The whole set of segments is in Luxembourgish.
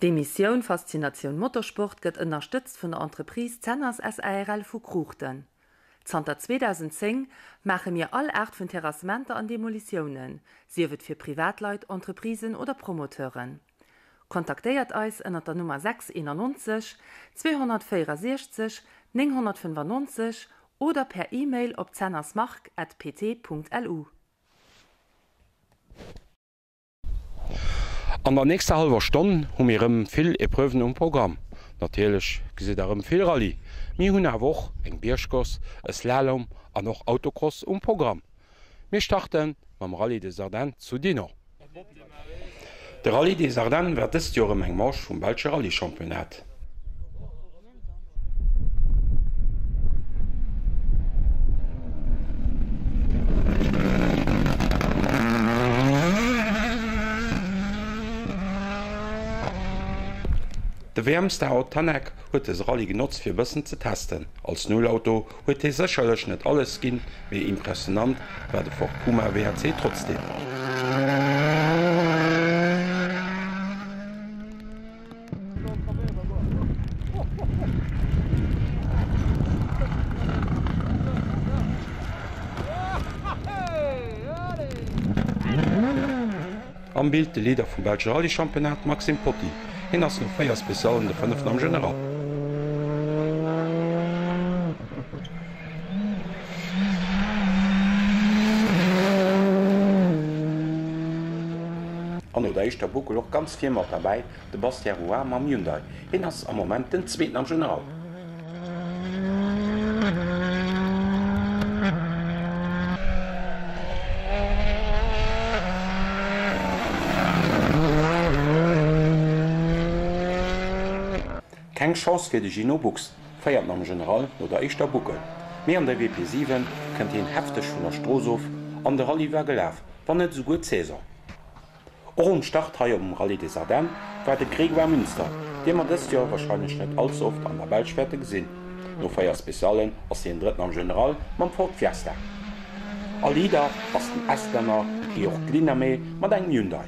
D'Emissioun Faszinatioun Motorsport gëtt ënnerstëtzt vun der Entreprise Zenners SARL vu Kruuchten. Zanter 2010 maache mir all Aart vun Terrassementer an Demolitiounen, sief et fir Privatleit, Entreprisen oder Promoteuren. Kontaktéiert eis ënnert der Nummer 6 91 264 995 oder per E-Mail op zennersmarc@pt.lu. An der nächster hallwer Stonn hu mir erëm vill Epreuven um Programm. Natierlech gesitt der erëm vill Rallye, mir hunn awer och eng Biergcourse, e Slalom an och Autocross um Programm. Mir starte mam Rallye des Ardennes zu Dinant. De Rallye des Ardennes war dëst Joer erëm eng Manche vum belsche Rallye-Championnat. De WM-Star Ott Tanak huet dëse Rallye genotzt fir e bëssen ze testen. Als Nullauto huet hie sécherlech net alles ginn, mee impressionant war de Ford Puma WRC trotzdeem. Am Bild de Leader vum belsche Rallye-Championnat Maxime Potty. Hien ass no 4 Speciallen de fënneften am General. An no der éischter Buckel och ganz vir mat derbäi de Bastien Rouard mam Hyundai. Hien ass am Moment den Zweeten am General. Keng Chance fir de Gino Bux, Véierten am General no der éischter Buckel. Mee an der WP 7 kënnt hien hefteg vun der Strooss of an de Rallye war gelaf, wann net esouguer d'Saison. Och um Start hei um Rallye des Ardennes war de Grégoire Munster, dee mer dëst Joer warscheinlech net all ze oft an der Belsch wäerte gesinn. No 4 Speciallen ass hien Drëtten am General mam Ford Fiesta. A Leader ass den Estlänner Georg Linnamäe mat engem Hyundai.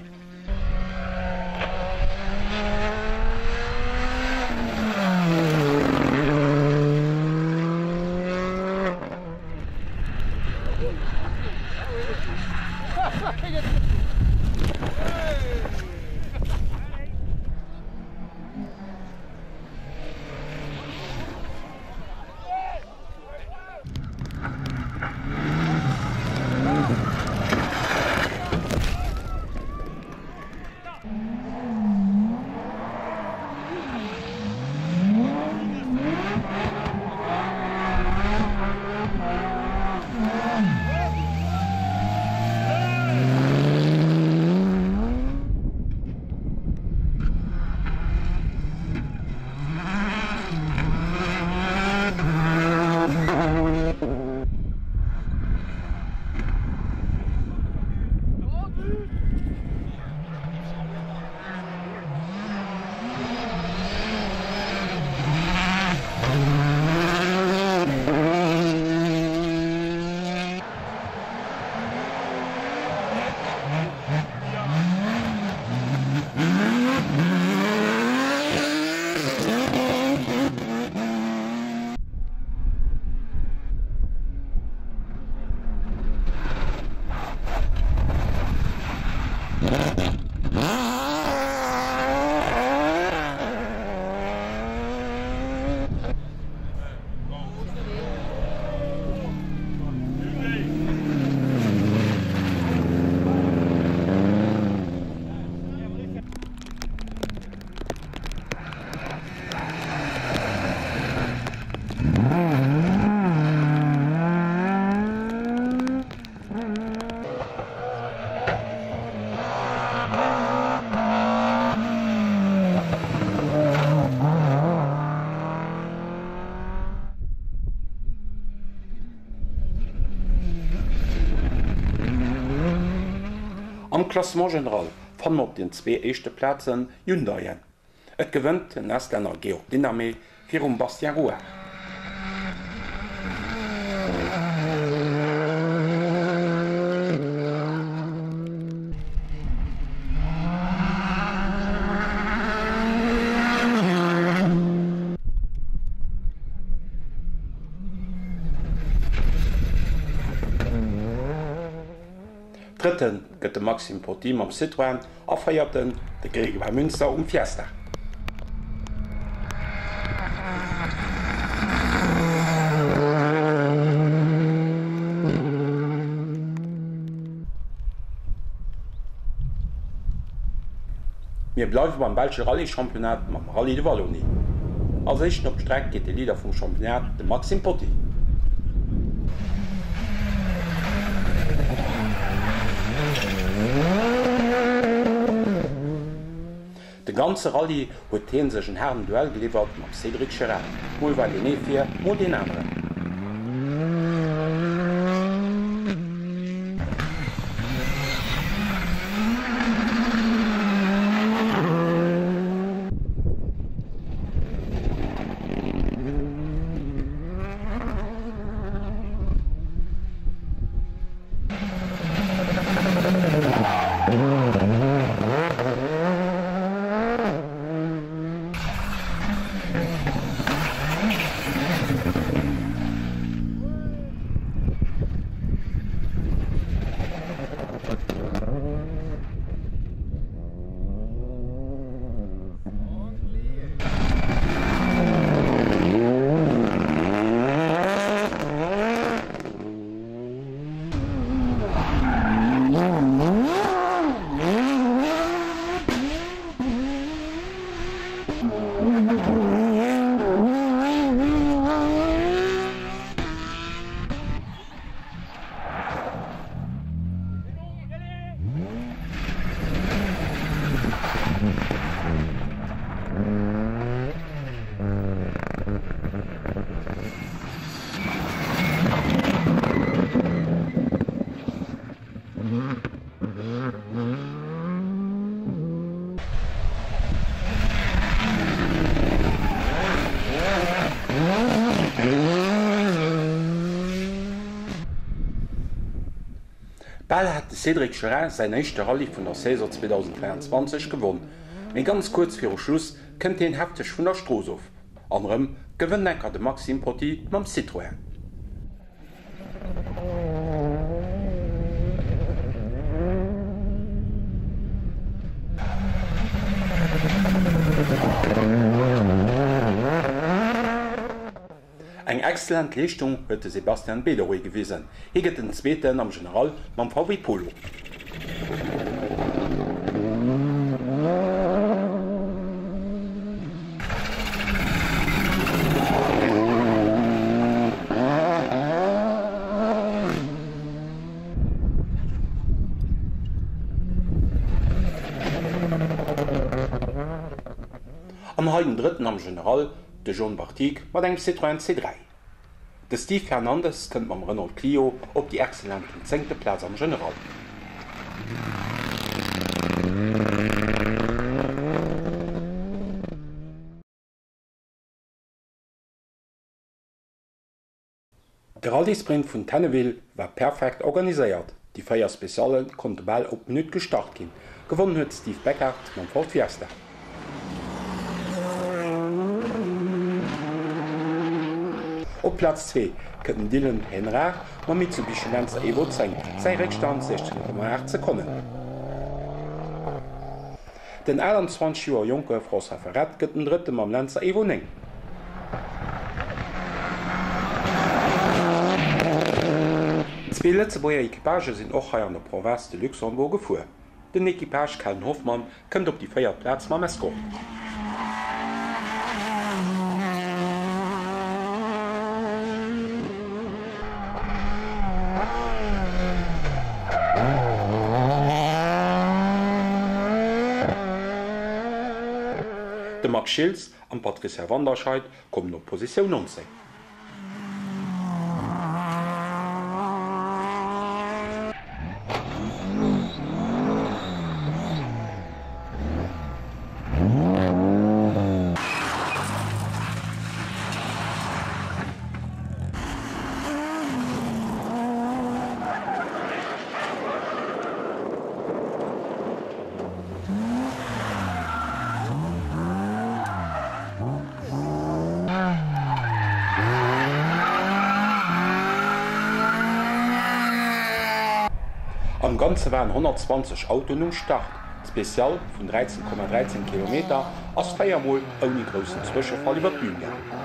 Am Classement général fanne mer op den zwee éischte Plazen Hyundaien. Et gewënnt den Estlänner Georg Linnamäe virum Bastien Rouard. Drëtte gëtt de Maxime Potty mam Citroën a Véierten de Grégoire Münster um Fiesta. Mir bleiwe beim belsche Rallye-Championnat mam Rallye de Wallonie. Als éischten op d'Streck geet de Leader vum Championnat, de Maxime Potty. De ganze Rallye huet hien sech en haarden Duell geliwwert mam Cédric Cherain. Mol war deen ee vir, mol deen aneren. Bal hat de Cédric Cherain säin éischte Rallye vun der Saison 2023 gewonn, mee ganz kuerz viru Schluss kënnt hien hefteg vun der Strooss of an erëm gewënnt enker de Maxime Potty mam Citroën. Eng exzellent Leeschtung huet de Sebastian Bederoy gewisen, hie gëtt den Zweeten am General mam VW Polo. An hei den Drëtten am General, de John Bartig mat engem Citroën C3. De Steve Fernandes kënnt mam Renault Clio op déi excellenten zéngte Plaz am General. De Rallye-Sprint vun Tenneville war perfekt organiséiert, déi 4 Specialle konnte bal op d'Minutt gestart ginn. Gewonnen huet de Steve Beckert mam Ford Fiesta. Op Plaz 2 kënnt den Dylan Henrard mam Mitsubishi Lancer Evo 10, säi Réckstand 16,8 Sekonnen. Den 28 Joer jonke François Ferrette gëtt den Drëtte mam Lancer Evo 9. Zwee Lëtzebuerger Equipagë sinn och hei an der Province de Luxembourg gefuer. Den Equipage Kellen-Hoffmann kënnt op déi véiert Plaz mam Escort. De Max Schiltz an d'Patricia Wanderscheid kommen op Positioun 19. Am Ganze waren 120 Autoen um Start. D'Special vun 13,13 Kilometer ass 4 Mol ouni groussen Zwëschefall iwwer d'Bün gaangen.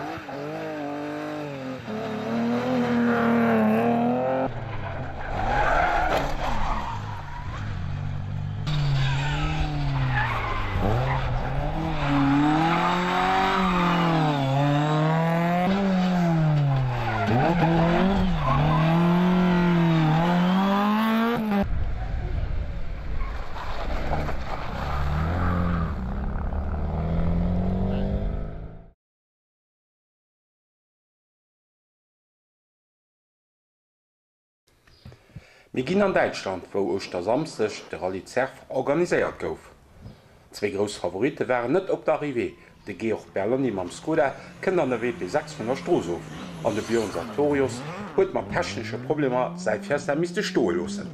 Mir ginn an Däitschland, wou Ouschtersamsdeg de Rallye Zerf organiséiert gouf. Zwéi grouss Favoritte waren net op der Arrivée, de Georg Berloni mam Skoda kënnt an der WP6 vun der Strooss of an de Björn Sartorius huet mat technesche Problemer säi Fiesta misste stoe loossen.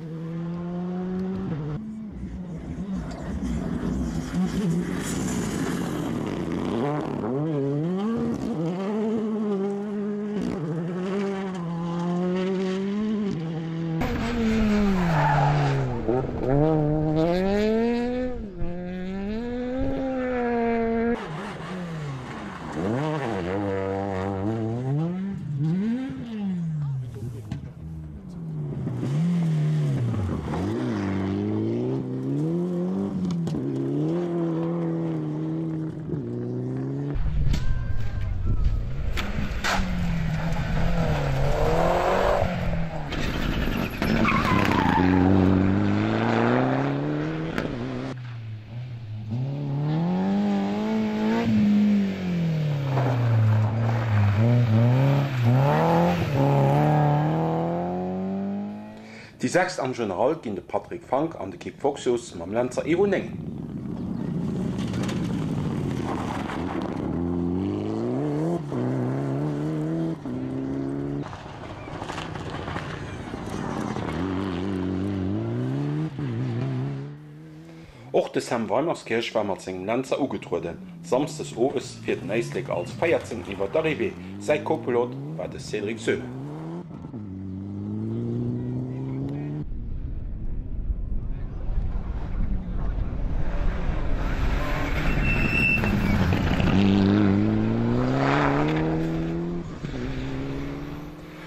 Déi sechst am General ginn de Patrick Frank an de Kik Foxius mam Lenzer Evo 9. Och de Sam Weimerskirch war mat sengem Lenzer ugetrueden. Samsdes owes fiert den Éislek als 14 iwwer d'Arrivée, säi Co-Pilot war de Cédric Söhne.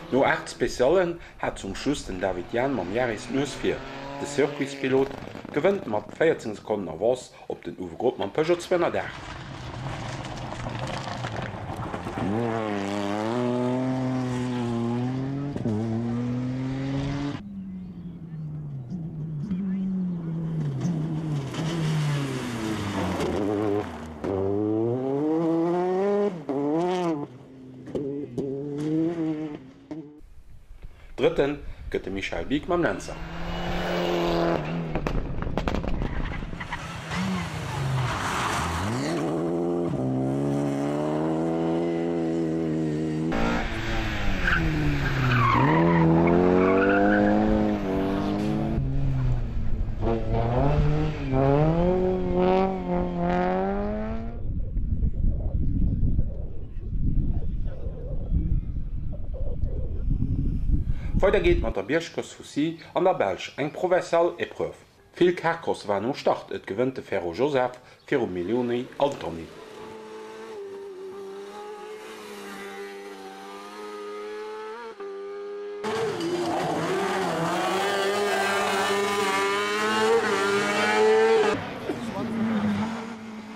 No 8 Speciallen hat zum Schluss den David Jahn mam Yaris d'Nues vir. De Circuitspilot gewënnt mat 14 Sekonnen Avance op den Uwe Groth mam Peugeot 208. Drëtten gëtt de Michael Bieck mam Lenzer. Weider geet mat der Biergcourse vu Sy an der Belsch, eng provincial Epreuve. Vill Carcrosse waren um Start, et gewënnt de Ferro Joseph virum Milioni Antony.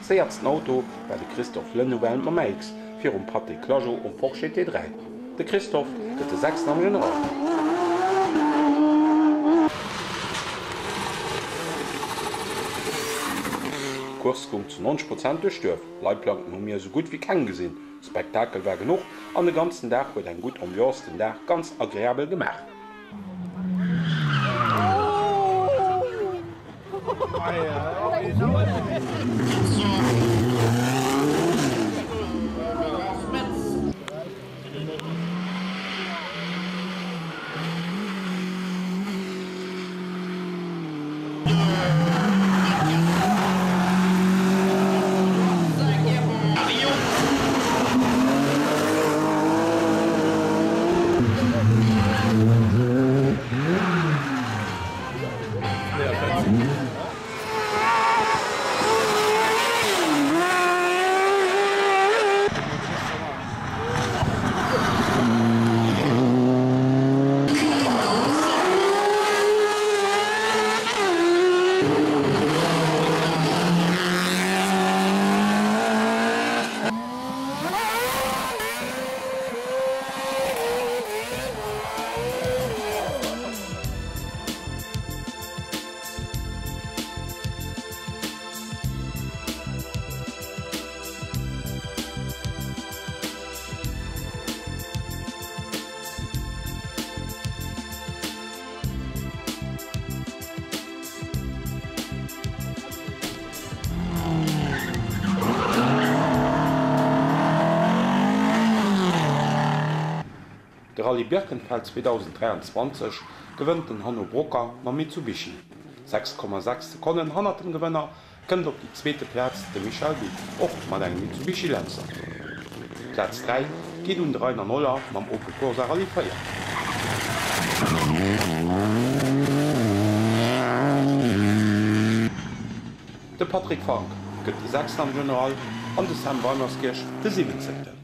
Séiersten Auto war de Christophe Lenouvel mam AX virum Patrick Lajo um Porsche T3. De Christophe gëtt de Sechsten am General. D'Course goung zu 90 Prozent duerch d'Duerf. Leitplanken hu mir esou gutt wéi keng gesinn. Spektakel war genuch an de ganzen Dag huet eng gutt Ambiance den Dag ganz agreabel gemaach. De Rallye Birkenfeld 2023 gewënnt den Hanno Brocker mam Mitsubishi. 6,6 Sekonnen hannert dem Gewënner kënnt op déi zweete Plaz de Michel Witt, och mat engem Mitsubishi Lancer. D'Plaz 3 geet un de Rainer Noller mam Opel Corsa Rallye 4. De Patrick Frank gëtt de Sechsten am General an de Sam Weimerskirch de Siwwenzéngten.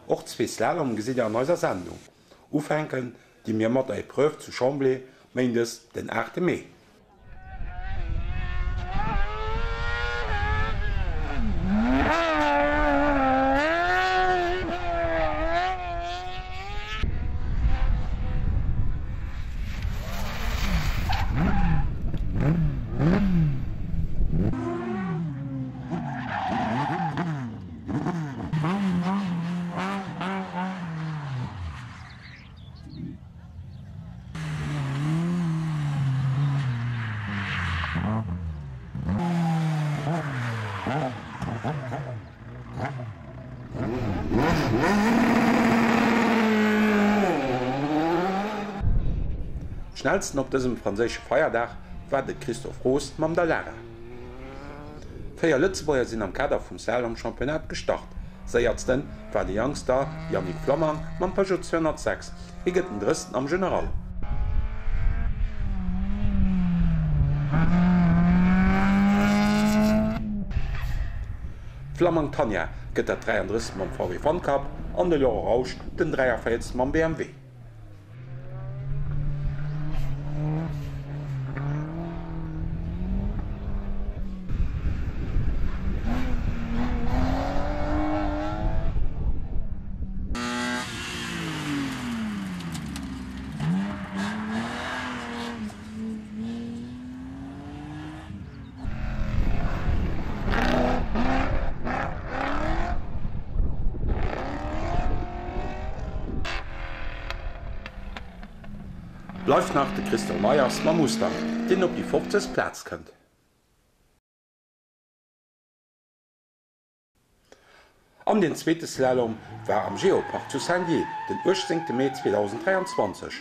Och zwee Slalom gesitt Dir an eiser Sendung. Ufänken di mir mat der Epreuve zu Chamblay, méindes den 8 Mee. Schnellsten op dësem franséische Feierdag war de Christophe Roos mam Dallara. 4 Lëtzebuerger sinn am Kader vum Slalom-Championnat gestart. Séiertsten war de Youngster Yannick Flammang mam Peugeot 206, hie gëtt den Drëssten am General. D'Flammang Tanja gëtt dat 33. mam VW Fun Cup an de Laurent Rausch den 43. mam BMW. Bleift nach de Christophe Meyers mam Mustang, deen op déi 50. Plaz kënnt. An deen zweete Slalom war am Geopark zu Saint-Dié den 18 Mee 2023.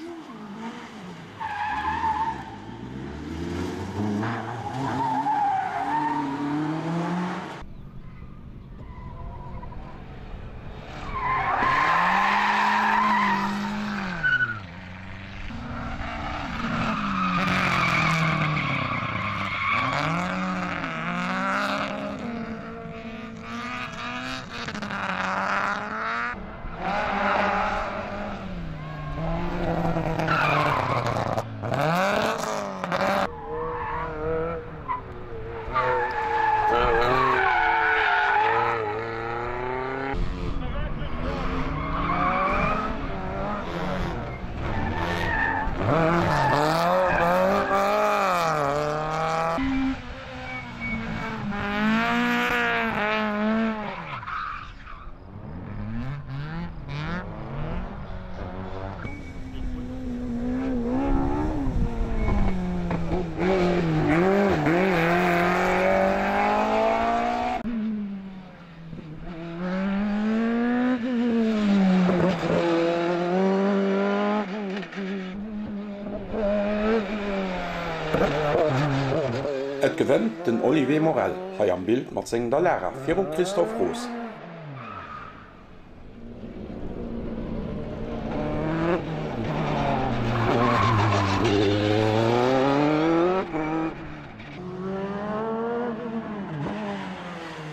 Et gewënnt den Olivier Morel, hei am Bild mat sengem Dallara, virum Christophe Roos.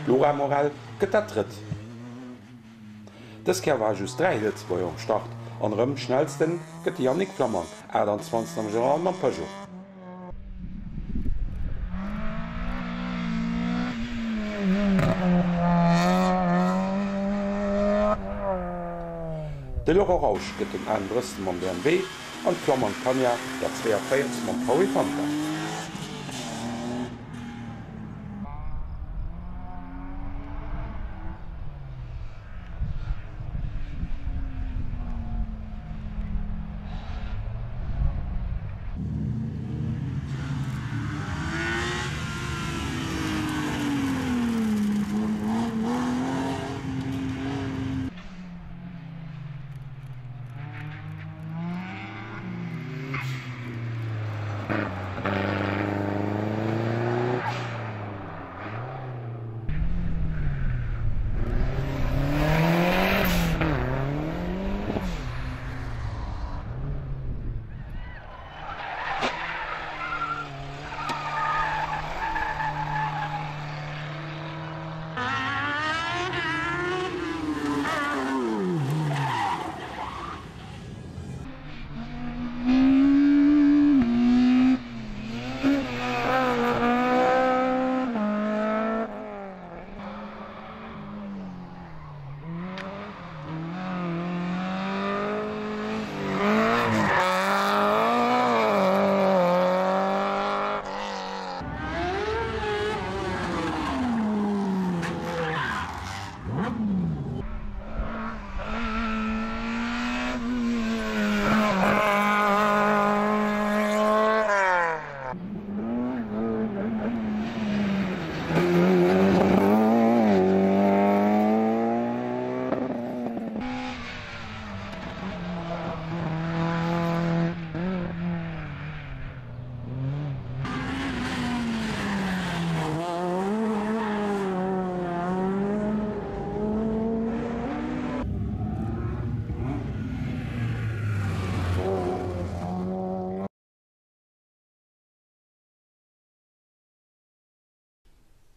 D'Laura Morel gëtt dat Drëtt. Dës Kéier ware just 3 Lëtzebuerger um Start an erëm schnellsten gëtt de Yannick Flammang, 28 am General mam Peugeot. De Laurent Rausch gëtt den 38. mam BMW an d'Flammang Tanja dat 42. mam VW Fanta.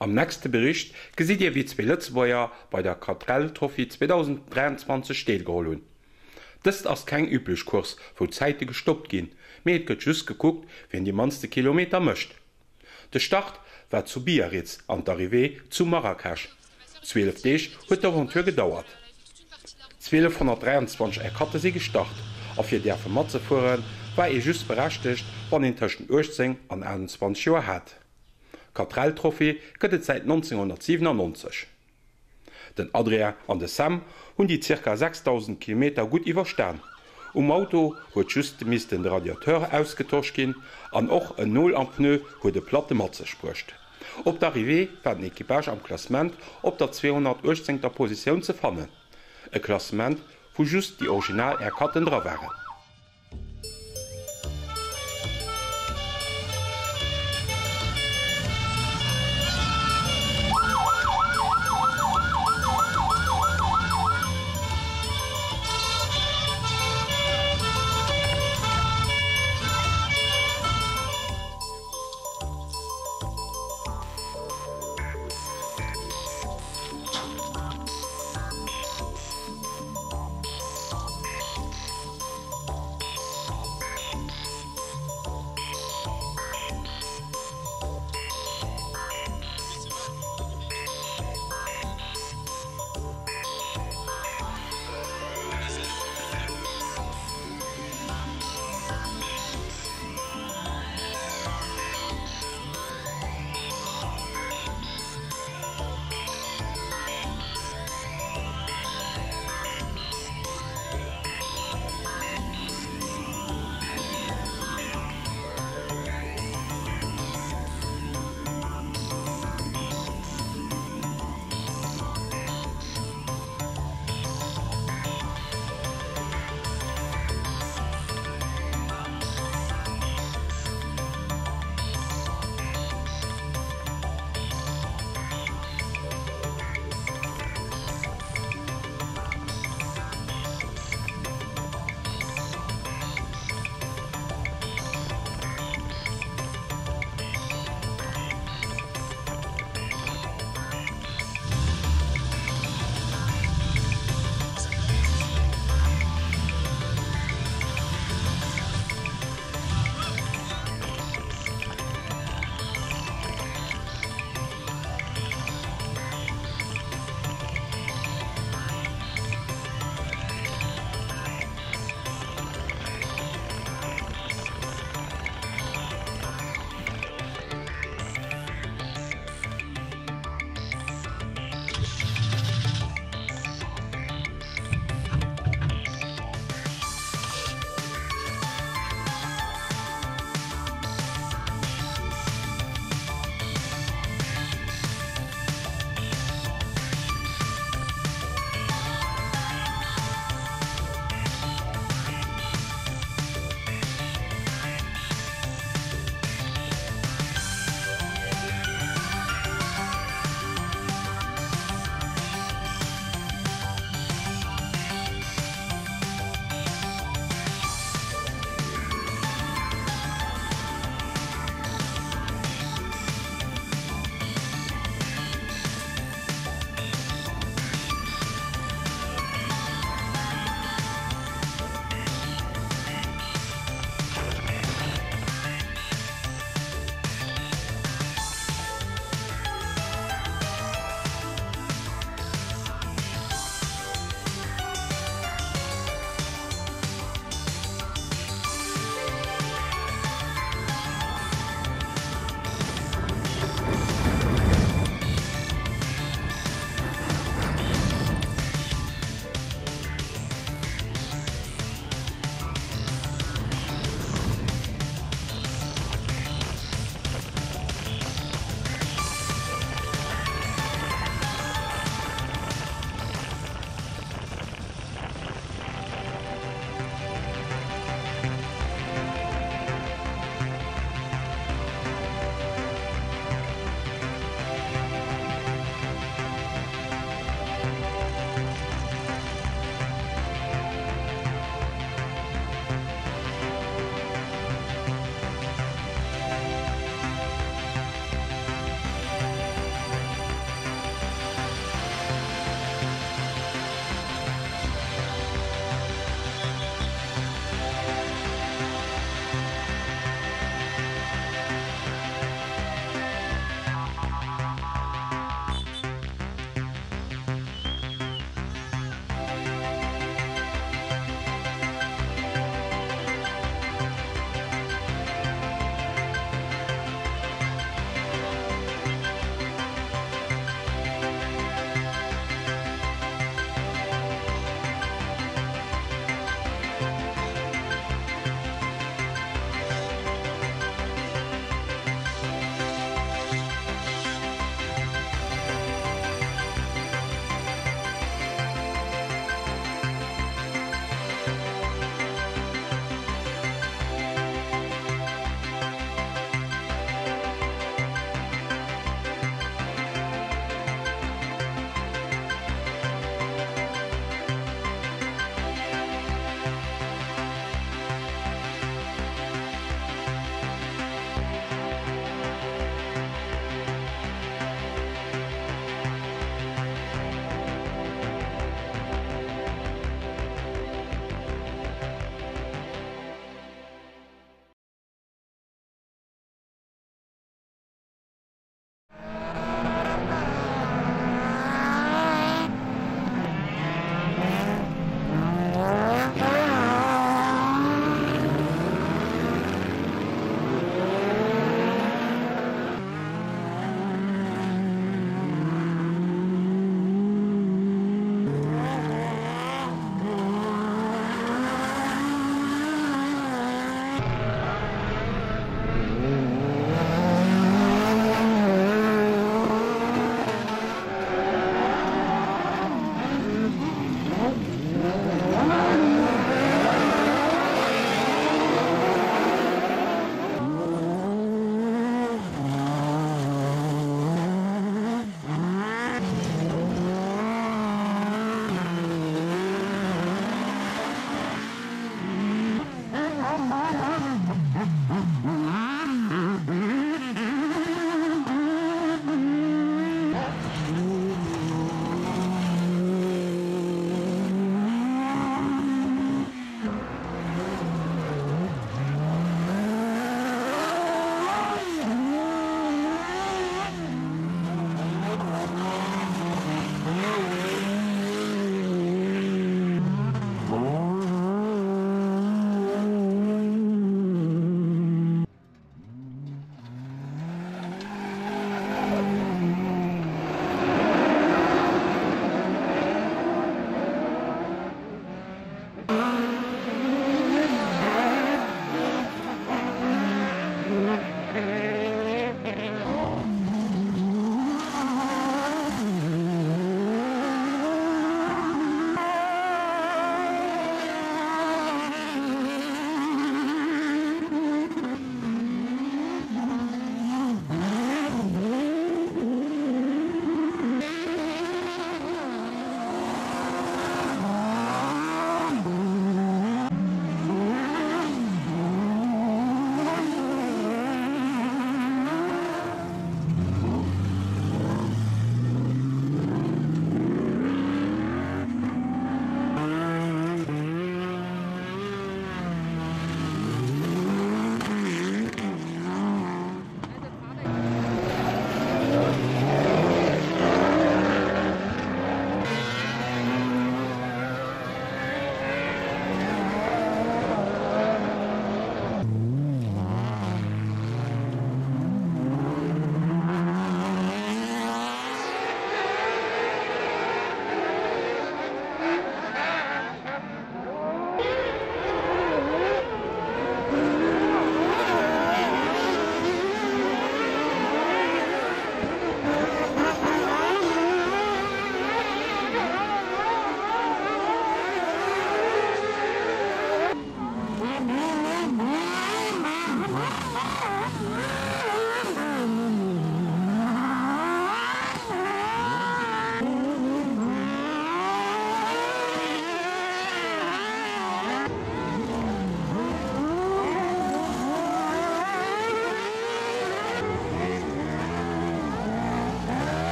Am nächste Bericht gesitt Dir wéi zwee Lëtzebuerger bei der Quadrelle Trophy 2023 deelgeholl hunn. Dëst ass keng üblech Course wou d'Zäite gestoppt ginn, mee et gëtt just gekuckt wien déi mannste Kilometer mécht. De Start war zu Biarritz an d'Arrivée zu Marrakesch. 12 Deeg huet d'Aventure gedauert. 1223 Etappe si gestart a fir däerfe matzefuere war ee just berechtegt, wann een tëschent 18 an 28 Joer hat. D'Quatrell Trophée gëtt et säit 1997. Den Adrien an de Sam hunn déi zirka 6.000 Kilometer gutt iwwerstan. Um Auto huet just missten de Radiateur ausgetosch ginn an och en Nol am Pneu huet e Platte mat sech bruecht. Op der Arrivée war den Equipage am Klassement op der 218. Positioun ze fannen, e Klassement wou just déi original R-Cutten dra waren.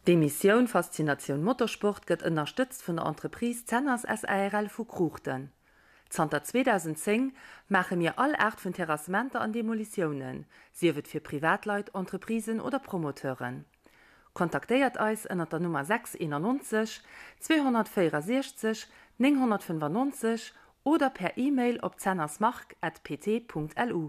D'Emissioun Faszinatioun Motorsport gëtt ënnerstëtzt vun der Entreprise Zenners SARL vu Kruuchten. Zanter 2010 maache mir all Aart vun Terrassementer an Demolitiounen, sief et fir Privatleit, Entreprisen oder Promoteuren. Kontaktéiert eis ënnert der Nummer 6 91 264 995 oder per E-Mail op zennersmarc at pt.lu.